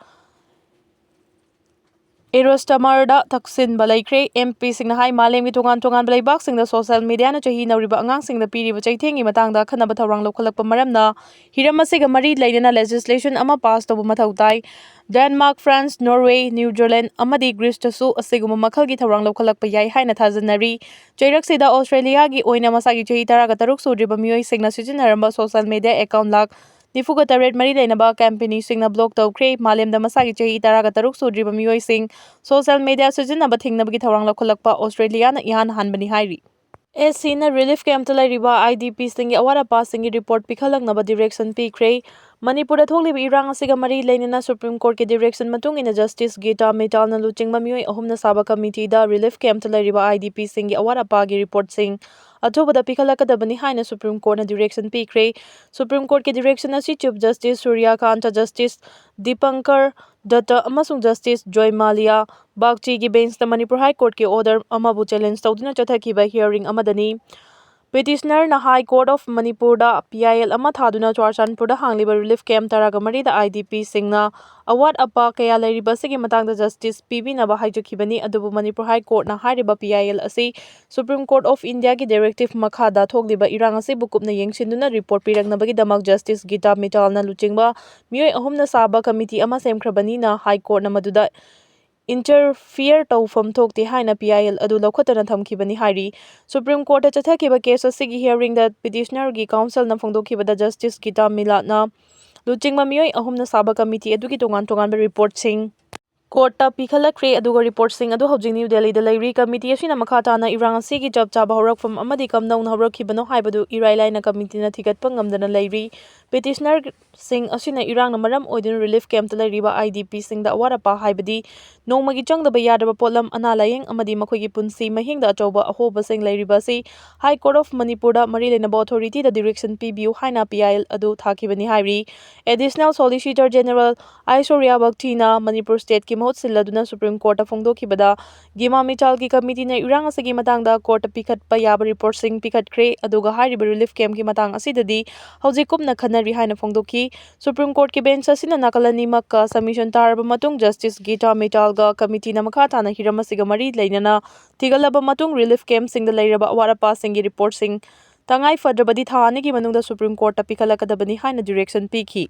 Keir Starmerꯗ ꯇꯛꯁꯤꯟꯕ ꯂꯩꯈ꯭ꯔꯦ꯫ MPꯁꯤꯡꯅ ꯍꯥꯏ, ꯃꯥꯂꯦꯝꯒꯤ ꯇꯣꯉꯥꯟ ꯇꯣꯉꯥꯟꯕ ꯂꯩꯕꯥꯛꯁꯤꯡꯗ social mediaꯅ ꯆꯍꯤ ꯅꯧꯔꯤꯕ ꯑꯉꯥꯡꯁꯤꯡꯗ ꯄꯤꯔꯤꯕ ꯆꯩꯊꯦꯡꯒꯤ ꯃꯇꯥꯡꯗ ꯑꯈꯟꯅꯕ ꯊꯧꯔꯥꯡ ꯂꯧꯈꯠꯂꯛꯄ ꯃꯔꯝꯅ ꯍꯤꯔꯝ ꯑꯁꯤꯒ ꯃꯔꯤ ꯂꯩꯅꯅ legislation ꯑꯃ pass ꯇꯧꯕ ꯃꯊꯧ ꯇꯥꯏ꯫ Denmark, France, Norway, New Zealand ꯑꯃꯗꯤ Greeceꯇꯁꯨ ꯑꯁꯤꯒꯨꯝꯕ ꯃꯈꯜꯒꯤ ꯊꯧꯔꯥꯡ ꯂꯧꯈꯠꯂꯛꯄ ꯌꯥꯏ ꯍꯥꯏꯅ ꯊꯥꯖꯅꯔꯤ꯫ ꯆꯩꯔꯛꯁꯤꯗ Australiaꯒꯤ ꯑꯣꯏꯅ ꯃꯁꯥꯒꯤ ꯆꯍꯤ ꯇꯔꯥꯒ ꯇꯔꯨꯛ ꯁꯨꯗ꯭ꯔꯤꯕ ꯃꯤꯑꯣꯏꯁꯤꯡꯅ ꯁꯤꯖꯤꯟꯅꯔꯝꯕ social media account ꯂꯥꯈ ꯅꯤꯐꯨꯒ ꯇꯔꯦꯠ ꯃꯔꯤ ꯂꯩꯅꯕ companyꯁꯤꯡꯅ block ꯇꯧꯈ꯭ꯔꯦ꯫ ꯃꯥꯂꯦꯝꯗ ꯃꯁꯥꯒꯤ ꯆꯍꯤ ꯇꯔꯥꯒ ꯇꯔꯨꯛ ꯁꯨꯗ꯭ꯔꯤꯕ ꯃꯤꯑꯣꯏꯁꯤꯡ social media ꯁꯤꯖꯤꯟꯅꯕ ꯊꯤꯡꯅꯕꯒꯤ ꯊꯧꯔꯥꯡ ꯂꯧꯈꯠꯂꯛꯄ Australiaꯅ ꯏꯍꯥꯟ ꯍꯥꯟꯕꯅꯤ ꯍꯥꯏꯔꯤ꯫ SCꯅ relief campꯇ ꯂꯩꯔꯤꯕ IDPꯁꯤꯡꯒꯤ ꯑꯋꯥꯠ ꯑꯄꯥꯁꯤꯡꯒꯤ report ꯄꯤꯈꯠꯂꯛꯅꯕ direction ꯄꯤꯈ꯭ꯔꯦ꯫ ꯃꯅꯤꯄꯨꯔꯗ ꯊꯣꯛꯂꯤꯕ ꯏꯔꯥꯡ ꯑꯁꯤꯒ ꯃꯔꯤ ꯂꯩꯅꯅ Supreme Courtꯀꯤ direction ꯃꯇꯨꯡ ꯏꯟꯅ Justice Geeta Mittalꯅ ꯂꯨꯆꯤꯡꯕ ꯃꯤꯑꯣꯏ ꯑꯍꯨꯝꯅ ꯁꯥꯕ committeeꯗ relief campꯇ ꯂꯩꯔꯤꯕ IDPꯁꯤꯡꯒꯤ ꯑꯋꯥꯠ ꯑꯄꯥꯒꯤ reportꯁꯤꯡ ꯑꯊꯨꯕꯗ ꯄꯤꯈꯠꯂꯛꯀꯗꯕꯅꯤ ꯍꯥꯏꯅ Supreme Courtꯅ direction ꯄꯤꯈ꯭ꯔꯦ꯫ Supreme Courtꯀꯤ direction ꯑꯁꯤ Chief Justice Surya Kanta, Justice Dipankar Datta ꯑꯃꯁꯨꯡ Justice Joy Mallya Baghchiꯒꯤ benchꯇ Manipur High Courtꯀꯤ order ꯑꯃꯕꯨ challenge ꯇꯧꯗꯨꯅ ꯆꯠꯊꯈꯤꯕ hearing ꯑꯃꯗꯅꯤ꯫ Petitionerꯅ High Court of Manipurꯗ PIL ꯑꯃ ꯊꯥꯗꯨꯅ ꯆꯨꯔꯆꯥꯟꯄꯨꯔꯗ ꯍꯥꯡꯂꯤꯕ relief camp ꯇꯔꯥꯒ ꯃꯔꯤꯗ IDPꯁꯤꯡꯅ ꯑꯋꯥꯠ ꯑꯄꯥ ꯀꯌꯥ ꯂꯩꯔꯤꯕ ꯑꯁꯤꯒꯤ ꯃꯇꯥꯡꯗ justice ꯄꯤꯕꯤꯅꯕ ꯍꯥꯏꯖꯈꯤꯕꯅꯤ꯫ ꯑꯗꯨꯕꯨ Manipur High Courtꯅ ꯍꯥꯏꯔꯤꯕ PIL ꯑꯁꯤ Supreme Court of Indiaꯒꯤ directive ꯃꯈꯥꯗ ꯊꯣꯛꯂꯤꯕ ꯏꯔꯥꯡ ꯑꯁꯤꯕꯨ ꯀꯨꯞꯅ ꯌꯦꯡꯁꯤꯟꯗꯨꯅ report ꯄꯤꯔꯛꯅꯕꯒꯤꯗꯃꯛ Justice Geeta Mittalꯅ ꯂꯨꯆꯤꯡꯕ ꯃꯤꯑꯣꯏ ꯑꯍꯨꯝꯅ ꯁꯥꯕ committee ꯑꯃ ꯁꯦꯝꯈ꯭ꯔꯕꯅꯤꯅ High Courtꯅ ꯃꯗꯨꯗ interfere ꯇꯧꯐꯝ ꯊꯣꯛꯇꯦ ꯍꯥꯏꯅ PIL ꯑꯗꯨ ꯂꯧꯈꯠꯇꯅ ꯊꯝꯈꯤꯕꯅꯤ ꯍꯥꯏꯔꯤ꯫ Supreme Courtꯇ ꯆꯠꯊꯈꯤꯕ case ꯑꯁꯤꯒꯤ hearingꯗ petitionerꯒꯤ counselꯅ ꯐꯣꯡꯗꯣꯛꯈꯤꯕꯗ Justice Geeta Mittalꯅ ꯂꯨꯆꯤꯡꯕ ꯃꯤꯑꯣꯏ ꯑꯍꯨꯝꯅ ꯁꯥꯕ committee ꯑꯗꯨꯒꯤ ꯇꯣꯉꯥꯟ ꯇꯣꯉꯥꯟꯕ reportꯁꯤꯡ courtꯇ ꯄꯤꯈꯠꯂꯛꯈ꯭ꯔꯦ, ꯑꯗꯨꯒ reportꯁꯤꯡ ꯑꯗꯨ ꯍꯧꯖꯤꯛ New Delhiꯗ ꯂꯩꯔꯤ꯫ Committee ꯑꯁꯤꯅ ꯃꯈꯥ ꯇꯥꯅ ꯏꯔꯥꯡ ꯑꯁꯤꯒꯤ ꯆꯞ ꯆꯥꯕ ꯍꯧꯔꯛꯐꯝ ꯑꯃꯗꯤ ꯀꯝꯗꯧꯅ ꯍꯧꯔꯛꯈꯤꯕꯅꯣ ꯍꯥꯏꯕꯗꯨ ꯏꯔꯥꯏ ꯂꯥꯏꯅ committeeꯅ ꯊꯤꯒꯠꯄ ꯉꯝꯗꯅ ꯂꯩꯔꯤ꯫ Petitionerꯁꯤꯡ ꯑꯁꯤꯅ ꯏꯔꯥꯡꯅ ꯃꯔꯝ ꯑꯣꯏꯗꯨꯅ relief campꯇ ꯂꯩꯔꯤꯕ IDPꯁꯤꯡꯗ ꯑꯋꯥꯠ ꯑꯄꯥ ꯍꯥꯏꯕꯗꯤ ꯅꯣꯡꯃꯒꯤ ꯆꯪꯗꯕ ꯌꯥꯗ꯭ꯔꯕ ꯄꯣꯠꯂꯝ, ꯑꯅꯥ ꯂꯥꯌꯦꯡ ꯑꯃꯗꯤ ꯃꯈꯣꯏꯒꯤ ꯄꯨꯟꯁꯤ ꯃꯍꯤꯡꯗ ꯑꯆꯧꯕ ꯑꯍꯣꯕꯁꯤꯡ ꯂꯩꯔꯤꯕ ꯑꯁꯤ High Court of ꯃꯅꯤꯄꯨꯔꯗ ꯃꯔꯤ ꯂꯩꯅꯕ authority ꯗ direction ꯄꯤꯕꯤꯌꯨ ꯍꯥꯏꯅ P I L ꯑꯗꯨ ꯊꯥꯈꯤꯕꯅꯤ ꯍꯥꯏꯔꯤ꯫ Additional Solicitor General ꯑꯥꯏꯁꯣꯔꯤꯌꯥ ꯕꯛꯊꯤꯅ Manipur state ꯀꯤ ꯃꯍꯨꯠ ꯁꯤꯜꯂꯗꯨꯅ Supreme Court ꯇ ꯐꯣꯡꯗꯣꯛꯈꯤꯕꯗ, ꯒꯤꯃꯥ ꯃꯤꯆꯥꯜꯒꯤ committee ꯅ ꯏꯔꯥꯡ ꯑꯁꯤꯒꯤ ꯃꯇꯥꯡꯗ court ꯇ ꯄꯤꯈꯠꯄ ꯌꯥꯕ report ꯁꯤꯡ ꯄꯤꯈꯠꯈ꯭ꯔꯦ, ꯑꯗꯨꯒ ꯍꯥꯏꯔꯤꯕ relief camp ꯀꯤ ꯃꯇꯥꯡ ꯑꯁꯤꯗꯗꯤ ꯍꯧꯖꯤꯛ ꯀꯨꯞꯅ ꯈꯟꯅꯔꯤ ꯍꯥꯏꯅ ꯐꯣꯡꯗꯣꯛꯈꯤ꯫ Supreme Court ꯀꯤ bench ꯑꯁꯤꯅ ꯅꯥꯀꯜ ꯑꯅꯤꯃꯛꯀ submission ꯇꯥꯔꯕ ꯃꯇꯨꯡ, Justice ꯒꯤꯇꯥ ꯃꯤꯇꯥꯜꯒ committee ꯅ ꯃꯈꯥ ꯇꯥꯅ ꯍꯤꯔꯝ ꯑꯁꯤꯒ ꯃꯔꯤ ꯂꯩꯅꯅ ꯊꯤꯒꯠꯂꯕ ꯃꯇꯨꯡ, relief camp ꯁꯤꯡꯗ ꯂꯩꯔꯕ ꯑꯋꯥꯠ ꯑꯄꯥꯁꯤꯡꯒꯤ report ꯁꯤꯡ ꯇꯉꯥꯏ ꯐꯗ꯭ꯔꯕꯗꯤ ꯊꯥ ꯑꯅꯤꯒꯤ ꯃꯅꯨꯡꯗ Supreme Court ꯇ ꯄꯤꯈꯠꯂꯛꯀꯗꯕꯅꯤ ꯍꯥꯏꯅ direction ꯄꯤꯈꯤ꯫